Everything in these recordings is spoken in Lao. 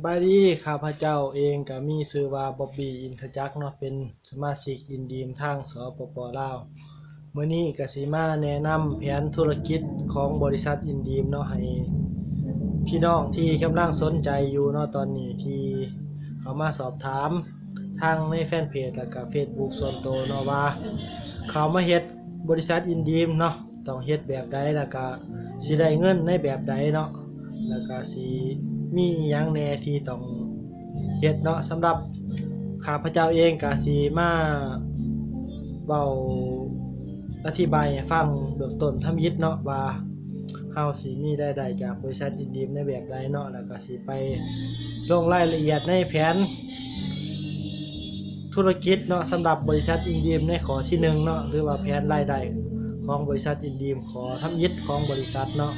ສະບາຍດີ, ຂ້າພະເຈົ້າເອງກະມີຊື່ວ່າ ບອບບີ ອິນທະຈັກເນາະ, ເປັນສະມາຊິກອິນດີມທາງ ສປປ ລາວ. ມື້ນີ້ກະຊິມາແນະນຳແຜນທຸລະກິດຂອງບໍລິສັດອິນດີມເນາະ ໃຫ້ພີ່ນ້ອງທີ່ກຳລັງສົນໃຈຢູ່ເນາະ ຕອນນີ້ ທີ່ເຂົ້າມາສອບຖາມທາງໃນແຟນເພຈ ແລ້ວກະເຟສບຸກສ່ວນໂຕເນາະ ວ່າເຂົ້າມາເຮັດບໍລິສັດອິນດີມເນາະ ຕ້ອງເຮັດແບບໃດ ແລ້ວກະຊິໄດ້ເງິນໃນແບບໃດເນາະ ແລ້ວກະຊິມີອີ່ຫຍັງແດ່ທີ່ຕ້ອງເຮັດເນາະ. ສຳລັບຂ້າພະເຈົ້າເອງກະຊິມາເວົ້າອະທິບາຍໃຫ້ຟັງເບື້ອງຕົ້ນທຳອິດເນາະ ວ່າເຮົາຊິມີລາຍໄດ້ຈາກບໍລິສັດອິນດີມໃນແບບໃດເນາະ ແລ້ວກະຊິໄປລົງລາຍລະອຽດໃນແຜນ ທຸລະກິດເນາະ ສຳລັບບໍລິສັດອິນດີມໃນຂໍ້ທີໜຶ່ງເນາະ ຫຼືວ່າແຜນລາຍໄດ້ຂອງບໍລິສັດອິນດີມ ຂໍ້ທຳອິດຂອງບໍລິສັດເນາະ.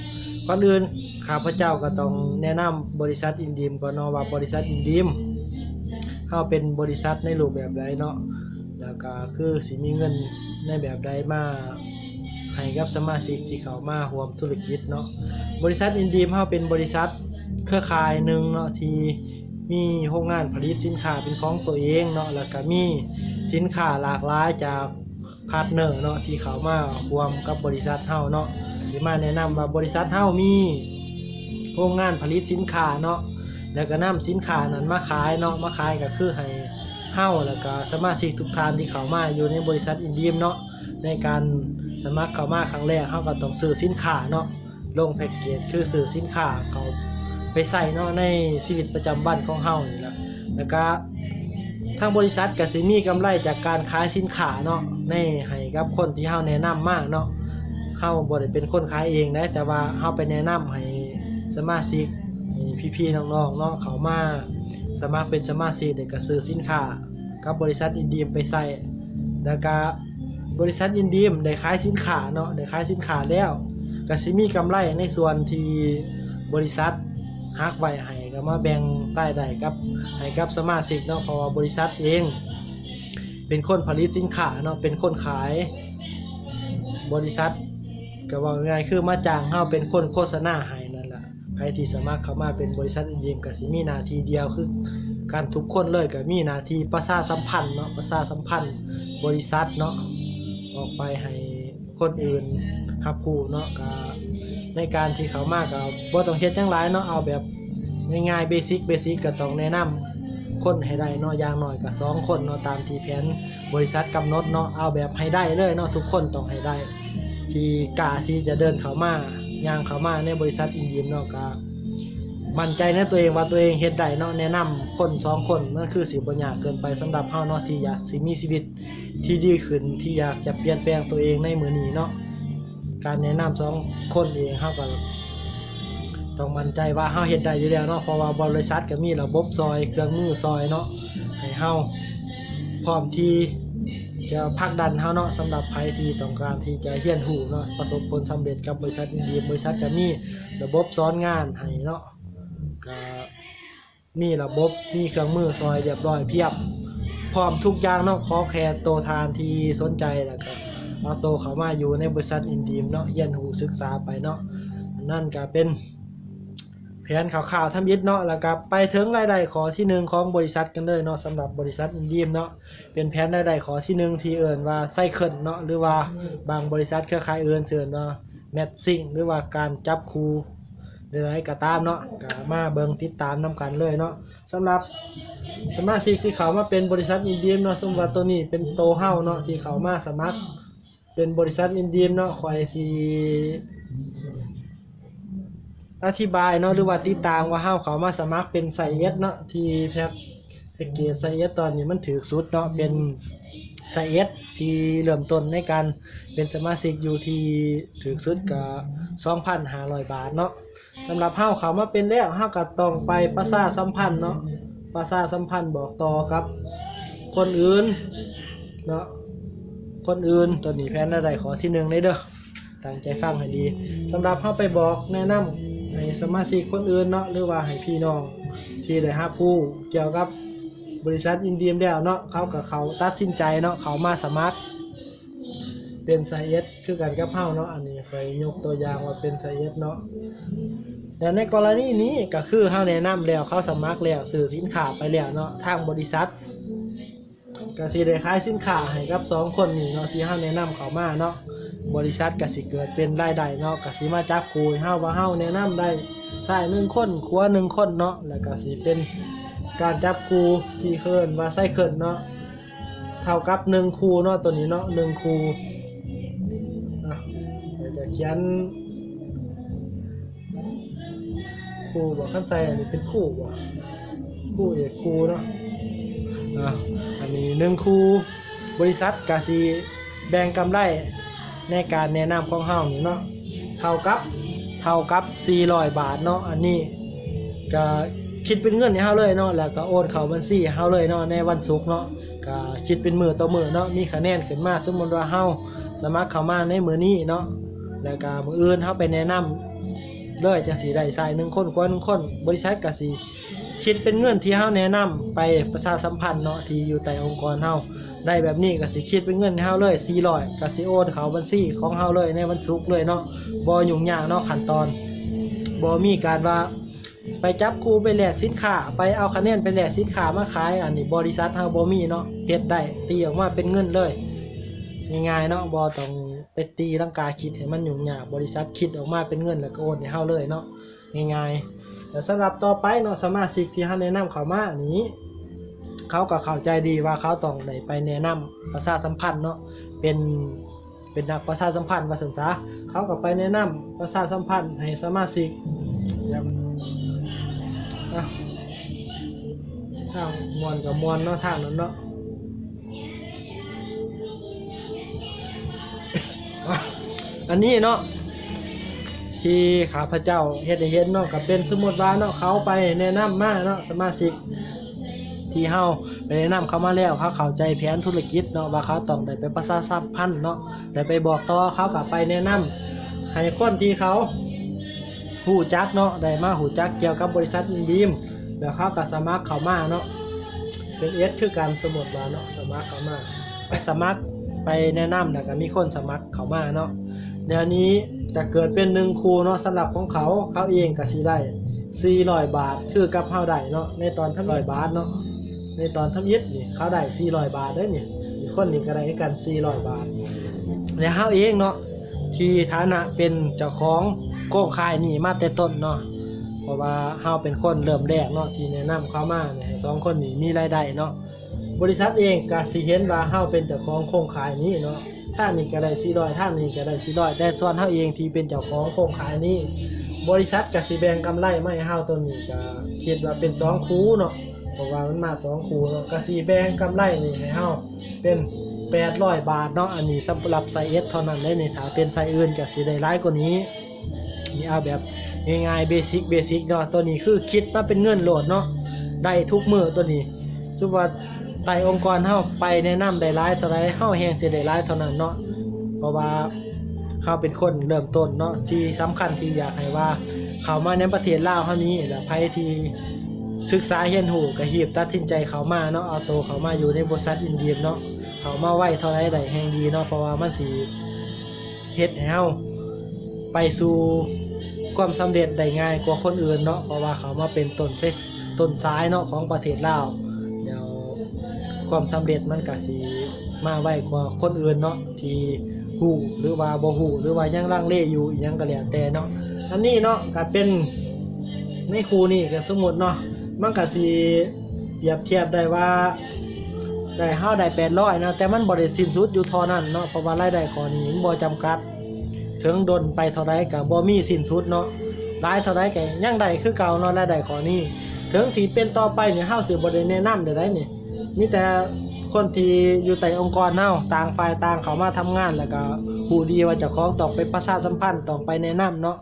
ກ່ອນອື່ນ ຂ້າພະເຈົ້າກໍຕ້ອງແນະນຳບໍລິສັດອິນດີມກ່ອນເນາະ ວ່າບໍລິສັດອິນດີມເຮົາເປັນບໍລິສັດໃນຮູບແບບໃດເນາະ ແລ້ວກໍຄືຊິມີເງິນໃນແບບໃດມາໃຫ້ກັບສະມາຊິກທີ່ເຂົ້າມາຮ່ວມທຸລະກິດເນາະ. ບໍລິສັດອິນດີມເຮົາເປັນບໍລິສັດເຄືອຂ່າຍໜຶ່ງເນາະ ທີ່ ມີໂຮງງານຜະລິດສິນຄ້າເປັນຂອງຕົວເອງເນາະ ແລ້ວກະມີສິນຄ້າຫຼາກຫຼາຍຈາກພາດເນີເນາະ ທີ່ເຂົ້າມາຮ່ວມກັບບໍລິສັດເຮົາເນາະ. ກະຊິມາແນະນຳວ່າບໍລິສັດເຮົາມີໂຮງງານຜະລິດສິນຄ້າເນາະ ແລ້ວກະນຳສິນຄ້ານັ້ນມາຂາຍເນາະ, ມາຂາຍກະຄືໃຫ້ເຮົາ ແລ້ວກະສະມາຊິກທຸກທ່ານທີ່ເຂົ້າມາຢູ່ໃນບໍລິສັດອິນດີມເນາະ ໃນການສະໝັກເຂົ້າມາຄັ້ງແລກ ເຮົາກະຕ້ອງຊື້ສິນຄ້າເນາະ ລົງແພັກເກດ ຄືຊື້ສິນຄ້າເຂົ້າໄປໃຊ້ເນາະ ໃນຊີວິດປະຈຳວັນຂອງເຮົານີ້ລະ. ແລ້ວກະທາງບໍລິສັດກະຊິມີກຳໄລຈາກການຂາຍສິນຄ້າເນາະ ໃນ ໃຫ້ກັບຄົນທີ່ເຮົາແນະນຳມາເນາະ. ເຮົາບໍ່ໄດ້ເປັນຄົນຂາຍເອງໃດ ແຕ່ວ່າເຮົາໄປແນະນຳໃຫ້ສະມາຊິກ ໃຫ້ພີ່ໆນ້ອງໆເນາະ ເຂົ້າມາສະໝັກເປັນສະມາຊິກ ແລ້ວກະຊື້ສິນຄ້າກັບບໍລິສັດອິນດີມໄປໃຊ້ ແລ້ວກະ ບໍລິສັດອິນດີມໄດ້ຂາຍສິນຄ້າເນາະ ໄດ້ຂາຍສິນຄ້າແລ້ວ ກະຊິມີກຳໄລໃນສ່ວນທີ່ບໍລິສັດຫັກໄວ້ໃຫ້ ກະມາແບ່ງລາຍໄດ້ກັບ ໃຫ້ກັບສະມາຊິກເນາະ ເພາະວ່າບໍລິສັດເອງເປັນຄົນຜະລິດສິນຄ້າເນາະ ເປັນຄົນຂາຍ ບໍລິສັດກະເວົ້າງ່າຍໆ ຄືມາຈ້າງເຮົາເປັນຄົນໂຄສະນາໃຫ້ນັ້ນລະ. ໃຜທີ່ສະໝັກເຂົ້າມາເປັນບໍລິສັດອິນດີມ ກະຊິມີໜ້າທີ່ດຽວຄືກັນທຸກຄົນເລີຍ ກະມີໜ້າທີ່ປະຊາສຳພັນເນາະ ປະຊາສຳພັນບໍລິສັດເນາະ ອອກໄປໃຫ້ຄົນອື່ນຮັບຮູ້ເນາະ. ກະໃນການທີ່ເຂົ້າມາກະບໍ່ຕ້ອງເຮັດຫຍັງຫຼາຍເນາະ ເອົາແບບງ່າຍໆ ເບສິກ ເບສິກ ກະຕ້ອງແນະນຳຄົນໃຫ້ໄດ້ເນາະ ຢ່າງໜ້ອຍກະສອງຄົນເນາະ ຕາມທີ່ແຜນ ບໍລິສັດກຳນົດເນາະ ເອົາແບບໃຫ້ໄດ້ເລີຍເນາະ ທຸກຄົນຕ້ອງໃຫ້ໄດ້ ທີ່ກ້າທີ່ຈະເດີນເຂົ້າມາ ຍ່າງເຂົ້າມາໃນບໍລິສັດອິນດີມເນາະ ກະໝັ້ນໃຈໃນຕົວເອງວ່າຕົວເອງເຮັດໄດ້ເນາະ. ແນະນຳຄົນສອງຄົນ ມັນຄືຊິບໍ່ຍາກເກີນໄປສຳລັບເຮົາເນາະ ທີ່ຢາກຊິມີຊີວິດທີ່ດີຂຶ້ນ ທີ່ຢາກຈະປ່ຽນແປງຕົວເອງໃນມື້ນີ້ເນາະ. ການແນະນຳສອງຄົນເອງ ເຮົາກໍຕ້ອງໝັ້ນໃຈວ່າເຮົາເຮັດໄດ້ຢູ່ແລ້ວເນາະ ເພາະວ່າບໍລິສັດກໍມີລະບົບຊ່ອຍ ເຄື່ອງມືຊ່ອຍເນາະ ໃຫ້ເຮົາພ້ອມທີ່ຈະຜັກດັນເຮົາເນາະ. ສຳລັບໃຜທີ່ຕ້ອງການທີ່ຈະຮຽນຮູ້ເນາະ ປະສົບຜົນສຳເລັດກັບບໍລິສັດອິນດີມ ບໍລິສັດກໍມີລະບົບສອນງານໃຫ້ເນາະ ກໍ ມີລະບົບ ມີເຄື່ອງມືຊ່ອຍລຽບຮ້ອຍພຽບ ພ້ອມທຸກຢ່າງເນາະ. ຂໍແຄ່ໂຕທ່ານທີ່ສົນໃຈ ແລ້ວກໍເອົາໂຕເຂົ້າມາຢູ່ໃນບໍລິສັດອິນດີມເນາະ ຮຽນຮູ້ສຶກສາໄປເນາະ. ອັນນັ້ນກໍເປັນແຜນຄ່າວໆທຳອິດເນາະ ແລ້ວກໍໄປເຖິງລາຍໄດ້ຂໍ້ທີໜຶ່ງຂອງບໍລິສັດກັນເລີຍເນາະ. ສຳລັບບໍລິສັດອິນດີມເນາະ ເປັນແຜນລາຍໄດ້ຂໍ້ທີໜຶ່ງທີ່ເອີ້ນວ່າໄຊເຄິນເນາະ ຫຼືວ່າບາງບໍລິສັດເຄືອຂ່າຍອື່ນເອີ້ນວ່າແມັດຊິງ ຫຼືວ່າການຈັບຄູ່ ໃດໆກໍຕາມເນາະ ກໍມາເບິ່ງຕິດຕາມນຳກັນເລີຍເນາະ. ສຳລັບສະມາຊິກທີ່ເຂົ້າມາເປັນບໍລິສັດອິນດີມເນາະ ສົມມຸດວ່າໂຕນີ້ເປັນໂຕເຮົາເນາະ ທີ່ເຂົ້າມາສະໝັກເປັນບໍລິສັດອິນດີມເນາະ ຂ້ອຍຊິອະທິບາຍເນາະ ຫຼືວ່າຕິດຕາມວ່າເຮົາເຂົ້າມາສະໝັກເປັນໄຊເອັດເນາະ ທີ່ແພັກ ແພັກເກດໄຊເອັດຕອນນີ້ມັນຖືກສຸດເນາະ ເປັນໄຊເອັດທີ່ເລີ່ມຕົ້ນໃນການເປັນສະມາຊິກຢູ່ທີ່ຖືກສຸດກໍສອງພັນຫ້າຮ້ອຍບາດເນາະ. ສຳລັບເຮົາເຂົ້າມາເປັນແລ້ວ ເຮົາກໍຕ້ອງໄປປະຊາສຳພັນເນາະ ປະຊາສຳພັນບອກຕໍ່ກັບຄົນອື່ນເນາະ ຄົນອື່ນ. ໂຕນີ້ແຜນລາຍໄດ້ຂໍ້ທີໜຶ່ງເລີຍເດີ. ຕັ້ງໃຈຟັງໃຫ້ດີ. ສຳລັບເຮົາໄປບອກແນະນຳໃຫ້ສະມາຊິກຄົນອື່ນເນາະ ຫຼືວ່າໃຫ້ພີ່ນ້ອງທີ່ໄດ້ຮັບຮູ້ກ່ຽວກັບບໍລິສັດອິນດີມແລ້ວເນາະ ເຂົາກໍເຂົ້າຕັດສິນໃຈເນາະ ເຂົ້າມາສະໝັກເປັນໄຊເອັດຄືກັນກັບເຮົາເນາະ. ອັນນີ້ຂ້ອຍຍົກຕົວຢ່າງວ່າເປັນໄຊເອັດເນາະ. ແລະໃນກໍລະນີນີ້ກໍຄືເຮົາແນະນຳແລ້ວ ເຂົາສະໝັກແລ້ວ ຊື້ສິນຄ້າໄປແລ້ວເນາະ ທາງບໍລິສັດ ກະຊິໄດ້ຂາຍສິນຄ້າໃຫ້ກັບສອງຄົນນີ້ເນາະ ທີ່ເຮົາແນະນຳເຂົ້າມາເນາະ. ບໍລິສັດກະຊິເກີດເປັນລາຍໄດ້ເນາະ ກະຊິມາຈັບຄູ່ໃຫ້ເຮົາ ວ່າເຮົາແນະນຳໄດ້ຊາຍໜຶ່ງຄົນ ຂົວໜຶ່ງຄົນເນາະ ແລ້ວກະຊິເປັນການຈັບຄູ່ທີ່ເອີ້ນວ່າໄຊເຄິນເນາະ ເທົ່າກັບໜຶ່ງຄູ່ເນາະ ໂຕນີ້ເນາະ ໜຶ່ງຄູ່. ອ່ະ ແລ້ວກະຂຽນ ຄູບໍ່ ຄັນໃສ່ອັນນີ້ເປັນຄູບໍ່ ຄູເອກຄູເນາະ. ອ່າ ອັນນີ້ໜຶ່ງຄູ ບໍລິສັດກະຊິແບ່ງກຳໄລໃນການແນະນຳຂອງເຮົານີ້ເນາະ ເທົ່າກັບ ເທົ່າກັບສີ່ຮ້ອຍບາດເນາະ. ອັນນີ້ກະຄິດເປັນເງິນໃຫ້ເຮົາເລີຍເນາະ ແລ້ວກະໂອນເຂົ້າບັນຊີໃຫ້ເຮົາເລີຍເນາະ ໃນວັນສຸກເນາະ ກະຄິດເປັນມື້ຕໍ່ມື້ເນາະ ມີຄະແນນຂຶ້ນມາ. ສົມມຸດວ່າເຮົາສະໝັກເຂົ້າມາໃນມື້ນີ້ເນາະ ແລ້ວກະມື້ອື່ນເຮົາໄປແນະນຳ ເລີຍ ຈັ່ງຊິໄດ້ຊາຍໜຶ່ງຄົນ ຂົວໜຶ່ງຄົນ. ບໍລິສັດກະຊິຄິດເປັນເງິນທີ່ເຮົາແນະນຳໄປປະຊາສຳພັນເນາະ ທີ່ຢູ່ໃຕ້ອົງກອນເຮົາ ໄດ້ແບບນີ້ກະຊິຄິດເປັນເງິນໃຫ້ເຮົາເລີຍສີ່ຮ້ອຍ ກະຊິໂອນເຂົ້າບັນຊີຂອງເຮົາເລີຍໃນວັນສຸກເລີຍເນາະ. ບໍ່ຫຍຸ້ງຍາກເນາະ ຂັ້ນຕອນ ບໍ່ມີການວ່າໄປຈັບຄູ່ໄປແລກສິນຄ້າ ໄປເອົາຄະແນນໄປແລກສິນຄ້າມາຂາຍ. ອັນນີ້ບໍລິສັດເຮົາບໍ່ມີເນາະ ເຮັດໄດ້ ຕີອອກມາເປັນເງິນເລີຍ ງ່າຍໆເນາະ ບໍ່ຕ້ອງ ໄປຕີລັງກາຄິດໃຫ້ມັນຫຍຸ້ງຍາກ ບໍລິສັດຄິດອອກມາເປັນເງິນແລ້ວກໍໂອນໃຫ້ເຮົາເລີຍເນາະ ງ່າຍໆ. ແລະສຳລັບຕໍ່ໄປເນາະ ສະມາຊິກທີ່ເຮົາແນະນຳເຂົ້າມານີ້ ເຂົາກໍເຂົ້າໃຈດີວ່າເຂົາຕ້ອງໄດ້ໄປແນະນຳປະຊາສຳພັນເນາະ ເປັນ ເປັນນັກປະຊາສຳພັນວ່າຊັ້ນຊະ. ເຂົາກໍໄປແນະນຳປະຊາສຳພັນໃຫ້ສະມາຊິກ ແບບ ອ່ະ ທາງມ່ວນກໍມ່ວນເນາະ ທາງນັ້ນເນາະ. ອັນນີ້ເນາະ ທີ່ຂ້າພະເຈົ້າເຮັດໃຫ້ເຫັນເນາະ ກໍເປັນສົມມຸດວ່າເນາະ ເຂົາໄປແນະນຳມາເນາະ ສະມາຊິກທີ່ເຮົາໄປແນະນຳເຂົາມາແລ້ວ ເຂົາເຂົ້າໃຈແຜນທຸລະກິດເນາະ ວ່າເຂົາຕ້ອງໄດ້ໄປປະຊາສຳພັນເນາະ ໄດ້ໄປບອກຕໍ່ ເຂົາກໍໄປແນະນຳໃຫ້ຄົນທີ່ເຂົາ ຮູ້ຈັກເນາະ ໄດ້ມາຮູ້ຈັກກ່ຽວກັບບໍລິສັດອິນດີມ ແລ້ວເຂົາກໍສະໝັກເຂົ້າມາເນາະ ເປັນເອສຄືກັນ ສົມມຸດວ່າເນາະ ສະໝັກເຂົ້າມາ ສະໝັກໄປແນະນຳ ແລ້ວກໍມີຄົນສະໝັກເຂົ້າມາເນາະ. ແນວນີ້ຈະເກີດເປັນໜຶ່ງຄູ່ເນາະ ສຳລັບຂອງເຂົາ ເຂົາເອງກໍຊິໄດ້ສີ່ຮ້ອຍບາດ ຄືກັບເຮົາໄດ້ເນາະ ໃນຕອນທຳອິດ ຮ້ອຍບາດເນາະ ໃນຕອນທຳອິດນີ້ ເຂົາໄດ້ສີ່ຮ້ອຍບາດເດ້ນີ້ ອີກຄົນນີ້ກໍໄດ້ຄືກັນສີ່ຮ້ອຍບາດ ແລະເຮົາເອງເນາະ ທີ່ຖານະເປັນເຈົ້າຂອງໂຄງຂ່າຍນີ້ມາແຕ່ຕົ້ນເນາະ ເພາະວ່າເຮົາເປັນຄົນເລີ່ມແລກເນາະ ທີ່ແນະນຳເຂົາມາໃຫ້ສອງຄົນນີ້ມີລາຍໄດ້ເນາະ. ບໍລິສັດເອງກະຊິເຫັນວ່າເຮົາເປັນເຈົ້າຂອງໂຄງຂ່າຍນີ້ເນາະ ທາງນີ້ກະໄດ້ສີ່ຮ້ອຍ ທາງນີ້ກະໄດ້ສີ່ຮ້ອຍ ແຕ່ສ່ວນເຮົາເອງທີ່ເປັນເຈົ້າຂອງໂຄງຂ່າຍນີ້ ບໍລິສັດກະຊິແບ່ງກຳໄລມາໃຫ້ເຮົາ ໂຕນີ້ກະຄິດວ່າເປັນສອງຄູ່ເນາະ ເພາະວ່າມັນມາສອງຄູ່ເນາະ ກະຊິແບ່ງກຳໄລນີ້ໃຫ້ເຮົາ ເປັນແປດຮ້ອຍບາດເນາະ ອັນນີ້ສຳລັບໄຊເອສເທົ່ານັ້ນເດ້ນີ້ ຖ້າເປັນໄຊອື່ນກໍຊິໄດ້ຫຼາຍກວ່ານີ້. ນີ້ເອົາແບບງ່າຍໆ ເບສິກ ເບສິກເນາະ ໂຕນີ້ຄືຄິດມາເປັນເງິນໂລດເນາະ ໄດ້ທຸກມື້ໂຕນີ້ ສົມມຸດວ່າໃຕ້ອົງກອນເຮົາໄປແນະນຳໄດ້ຫຼາຍເທົ່າໃດ ເຮົາແຮ່ງຊິໄດ້ຫຼາຍເທົ່ານັ້ນເນາະ ເພາະວ່າເຮົາເປັນຄົນເລີ່ມຕົ້ນເນາະ ທີ່ສຳຄັນທີ່ຢາກໃຫ້ວ່າເຂົ້າມາໃນປະເທດລາວເຮົານີ້ ແລະໃຜທີ່ ສຶກສາຮຽນຮູ້ກໍຮີບຕັດສິນໃຈເຂົ້າມາເນາະ ເອົາໂຕເຂົ້າມາຢູ່ໃນບໍລິສັດອິນດີມເນາະ ເຂົ້າມາໄວເທົ່າໃດໄດ້ແຮ່ງດີເນາະ ເພາະວ່າມັນຊິເຮັດໃຫ້ເຮົາໄປສູ່ຄວາມສຳເລັດໄດ້ງ່າຍກວ່າຄົນອື່ນເນາະ ເພາະວ່າເຂົ້າມາເປັນຕົ້ນເຟສ ຕົ້ນສາຍເນາະ ຂອງປະເທດລາວ ແລ້ວຄວາມສຳເລັດມັນກໍຊິມາໄວກວ່າຄົນອື່ນເນາະ ທີ່ຮູ້ ຫຼືວ່າບໍ່ຮູ້ ຫຼືວ່າຍັງລັງເລຢູ່ ອີ່ຫຍັງກໍແລ້ວແຕ່ເນາະ. ອັນນີ້ເນາະ ກໍເປັນໃນຄູ່ນີ້ ກໍສົມມຸດເນາະ ມັນກໍຊິປຽບທຽບໄດ້ວ່າ ໄດ້ ເຮົາໄດ້ແປດຮ້ອຍເນາະ ແຕ່ມັນບໍ່ໄດ້ສິ້ນສຸດຢູ່ເທົ່ານັ້ນເນາະ ເພາະວ່າລາຍໄດ້ຂໍ້ນີ້ມັນບໍ່ຈຳກັດ ເຖິງດົນໄປເທົ່າໃດກໍບໍ່ມີສິ້ນສຸດເນາະ ຫຼາຍເທົ່າໃດກໍຍັງໄດ້ຄືເກົ່າເນາະ ລາຍໄດ້ຂໍ້ນີ້. ເຖິງຊິເປັນຕໍ່ໄປນີ້ ເຮົາຊິບໍ່ໄດ້ແນະນຳໃດໆນີ້ ມີແຕ່ຄົນທີ່ຢູ່ໃຕ້ອົງກອນເຮົາ ຕ່າງຝ່າຍຕ່າງເຂົ້າມາທຳງານ ແລ້ວກໍຮູ້ດີວ່າເຈົ້າຂອງຕ້ອງໄປປະຊາສຳພັນ ຕ້ອງໄປແນະນຳເນາະ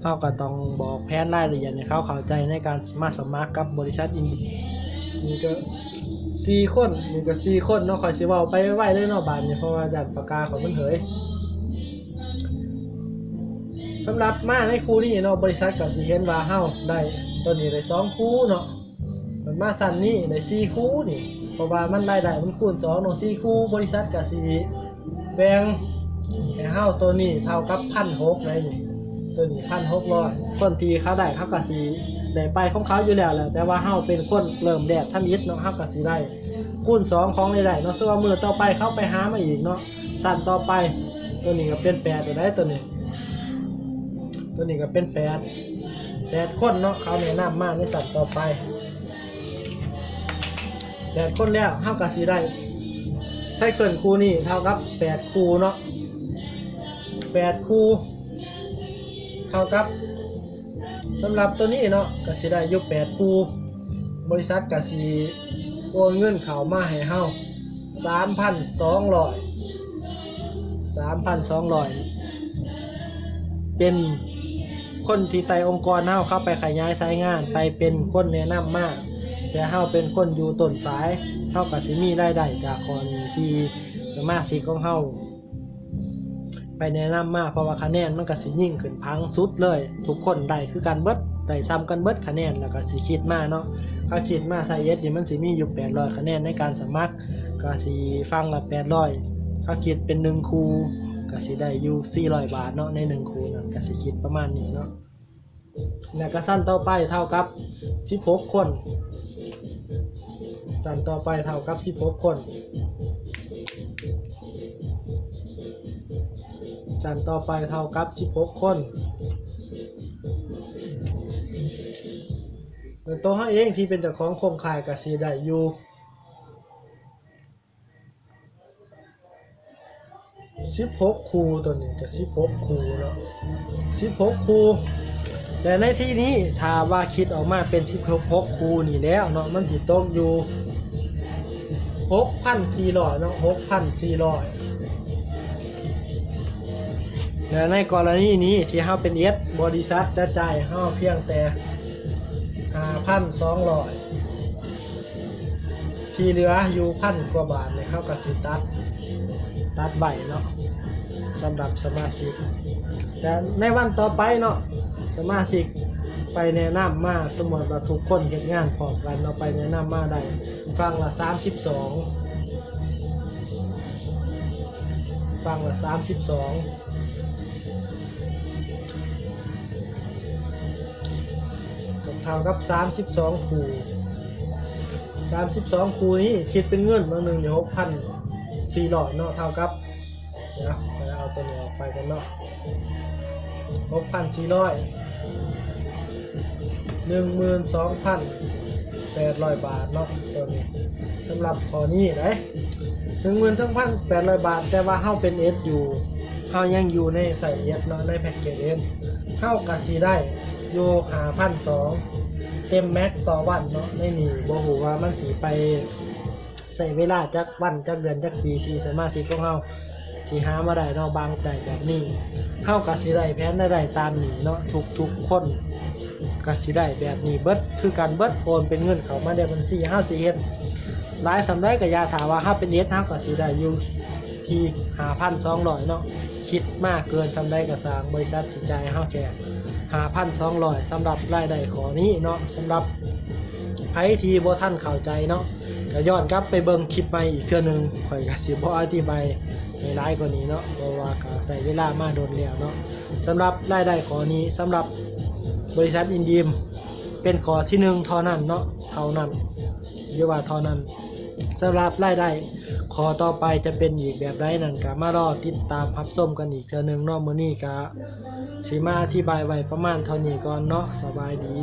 ເຮົາກໍຕ້ອງບອກແຜນລາຍລະອຽດໃຫ້ເຂົາເຂົ້າໃຈໃນການມາສະໝັກກັບບໍລິສັດອິນດີ. ນີ້ກໍສີ່ຄົນ ນີ້ກໍສີ່ຄົນເນາະ ຂ້ອຍຊິເວົ້າໄປໄວໆເລີຍເນາະບາດນີ້ ເພາະວ່າຢ້ານປາກກາຂ້ອຍມັນເຫີຍ. ສຳລັບມາໃນຄູ່ນີ້ເນາະ ບໍລິສັດກໍຊິເຫັນວ່າເຮົາໄດ້ ຕອນນີ້ໄດ້ສອງຄູ່ເນາະ ມັນມາຊັ້ນນີ້ໄດ້ສີ່ຄູ່ນີ້ ເພາະວ່າມັນລາຍໄດ້ມັນຄູນສອງເນາະ ສີ່ຄູ່ ບໍລິສັດກໍຊິແບ່ງໃຫ້ເຮົາ ໂຕນີ້ເທົ່າກັບພັນຫົກໄດ໋ນີ້ ຕົວນີ້ພັນຫົກຮ້ອຍ ຄົນທີ່ເຂົາໄດ້ ເຂົາກໍຊິໄດ້ໄປຂອງເຂົາຢູ່ແລ້ວແຫຼະ ແຕ່ວ່າເຮົາເປັນຄົນເລີ່ມແລກທຳອິດເນາະ ເຮົາກໍຊິໄດ້ຄູນສອງຂອງລາຍໄດ້ເນາະ. ສົມມຸດວ່າມື້ຕໍ່ໄປເຂົາໄປຫາມາອີກເນາະ ຊັ້ນຕໍ່ໄປ ຕົວນີ້ກໍເປັນແປດແລ້ວໃດ໋ ຕົວນີ້ ຕົວນີ້ກໍເປັນແປດ ແປດຄົນເນາະ ເຂົາແນະນຳມາໃນຊັ້ນຕໍ່ໄປ ແປດຄົນແລ້ວ ເຮົາກໍຊິໄດ້ໄຊເຄິນຄູ່ນີ້ເທົ່າກັບແປດຄູ່ເນາະ ແປດຄູ່ ເທົ່າກັບ ສຳລັບຕົວນີ້ເນາະ ກໍຊິໄດ້ຢູ່ແປດຄູ່ ບໍລິສັດກໍຊິໂອນເງິນເຂົ້າມາໃຫ້ເຮົາ ສາມພັນສອງຮ້ອຍ ສາມພັນສອງຮ້ອຍ ເປັນຄົນທີ່ໃຕ້ອົງກອນເຮົາ ເຂົາໄປຂະຫຍາຍສາຍງານ ໄປເປັນຄົນແນະນຳມາ ແຕ່ເຮົາເປັນຄົນຢູ່ຕົ້ນສາຍ ເຮົາກໍຊິມີລາຍໄດ້ຈາກຂໍ້ນີ້ທີ່ສະມາຊິກຂອງເຮົາ ໄປແນະນຳມາ ເພາະວ່າຄະແນນມັນກໍຊິຍິງຂຶ້ນຜັງສຸດເລີຍ ທຸກຄົນໄດ້ຄືກັນເບິດ ໄດ້ສ່ຳກັນເບິດຄະແນນ ແລ້ວກໍຊິຄິດມາເນາະ ເຂົາຄິດມາ ໄຊເອັດນີ້ມັນຊິມີຢູ່ແປດຮ້ອຍຄະແນນໃນການສະໝັກ ກໍຊິຝັ່ງລະແປດຮ້ອຍ ເຂົາຄິດເປັນໜຶ່ງຄູ່ ກໍຊິໄດ້ຢູ່ສີ່ຮ້ອຍບາດເນາະ ໃນໜຶ່ງຄູ່ນັ້ນ ກໍຊິຄິດປະມານນີ້ເນາະ. ແລ້ວກໍຊັ້ນຕໍ່ໄປເທົ່າກັບສິບຫົກຄົນ ຊັ້ນຕໍ່ໄປເທົ່າກັບສິບຫົກຄົນ ຊັ້ນຕໍ່ໄປເທົ່າກັບສິບຫົກຄົນ ແລະ ຕົວເຮົາເອງທີ່ເປັນເຈົ້າຂອງໂຄງຂ່າຍກໍຊິໄດ້ຢູ່ ສິບຫົກຄູ່ ຕົວນີ້ກໍສິບຫົກຄູ່ເນາະ ສິບຫົກຄູ່ ແລະ ໃນທີ່ນີ້ຖ້າວ່າຄິດອອກມາເປັນສິບຫົກຄູ່ນີ້ແລ້ວເນາະ ມັນຊິຕົກຢູ່ຫົກພັນສີ່ຮ້ອຍເນາະ ຫົກພັນສີ່ຮ້ອຍ ແລະ ໃນກໍລະນີນີ້ທີ່ເຮົາເປັນເອັສ ບໍລິສັດຈະຈ່າຍເຮົາພຽງແຕ່ຫ້າພັນສອງຮ້ອຍ ທີ່ເຫຼືອຢູ່ພັນກວ່າບາດນີ້ ເຮົາກໍຊິຕັດ ຕັດໄວ້ເນາະ ສຳລັບສະມາຊິກ ແລະ ໃນວັນຕໍ່ໄປເນາະ ສະມາຊິກໄປແນະນຳມາ ສົມມຸດວ່າທຸກຄົນເຮັດງານພ້ອມກັນເນາະ ໄປແນະນຳມາໄດ້ຝັ່ງລະສາມສິບສອງ ຝັ່ງລະສາມສິບສອງ ກໍເທົ່າກັບສາມສິບສອງຄູ່ ສາມສິບສອງຄູ່ນີ້ຄິດເປັນເງິນບາງໜຶ່ງນີ້ຫົກພັນສີ່ຮ້ອຍເນາະ ເທົ່າກັບ ດຽວຂ້ອຍເອົາຕົວນີ້ອອກໄປກ່ອນເນາະ ຫົກພັນສີ່ຮ້ອຍ ໜຶ່ງໝື່ນສອງພັນແປດຮ້ອຍບາດເນາະ ຕົວນີ້ ສຳລັບຂໍ້ນີ້ເດ້ ໜຶ່ງໝື່ນສອງພັນແປດຮ້ອຍບາດ ແຕ່ວ່າເຮົາເປັນເອັສຢູ່ ເຮົາຍັງຢູ່ໃນໄຊເອັສເນາະ ໃນແພັກເກດເອັສ ເຮົາກໍຊິໄດ້ຢູ່ຫ້າພັນສອງ ເຕັມແມັກຕໍ່ວັນເນາະ ໃນນີ້ບໍ່ຮູ້ວ່າມັນຊິໄປ ໃຊ້ເວລາຈັກວັນຈັກເດືອນຈັກປີທີ່ສະມາຊິກຂອງເຮົາທີ່ຫາມາໄດ້ເນາະ ບາງໄດ້ແບບນີ້ ເຮົາກໍຊິໄດ້ແຜນລາຍໄດ້ຕາມນີ້ເນາະ ທຸກໆຄົນກໍຊິໄດ້ແບບນີ້ເບິດຄືກັນເບິດ ໂອນເປັນເງິນເຂົ້າມາໃນບັນຊີ ເຮົາຊິເຮັດຫຼາຍສ່ຳໃດກໍຢ່າ ຖ້າວ່າເຮົາເປັນເອັສ ເຮົາກໍຊິໄດ້ຢູ່ທີ່ຫ້າພັນສອງຮ້ອຍເນາະ ຄິດມາເກີນສ່ຳໃດກໍຊ່າງ ບໍລິສັດຊິຈ່າຍເຮົາແຄ່ຫ້າພັນສອງຮ້ອຍ ສຳລັບລາຍໄດ້ຂໍ້ນີ້ເນາະ ສຳລັບໃຜທີ່ບໍ່ທັນເຂົ້າໃຈເນາະ ກໍຍ້ອນກັບໄປເບິ່ງຄລິບໃໝ່ອີກເທື່ອໜຶ່ງ ຂ້ອຍກໍຊິບໍ່ອະທິບາຍໃຫ້ຫຼາຍກວ່ານີ້ເນາະ ເພາະວ່າກໍໃຊ້ເວລາມາດົນແລ້ວເນາະ ສຳລັບລາຍໄດ້ຂໍ້ນີ້ ສຳລັບບໍລິສັດອິນດີມ ເປັນຂໍ້ທີໜຶ່ງເທົ່ານັ້ນເນາະ ເທົ່ານັ້ນ ຫຼືວ່າເທົ່ານັ້ນ ສຳລັບລາຍໄດ້ຂໍ້ຕໍ່ໄປຈະເປັນອີກແບບໃດນັ້ນ ກໍມາລໍຕິດຕາມຮັບຊົມກັນອີກເທື່ອໜຶ່ງເນາະ ມື້ນີ້ກໍຊິມາອະທິບາຍໄວ້ປະມານເທົ່ານີ້ກ່ອນເນາະ ສະບາຍດີ.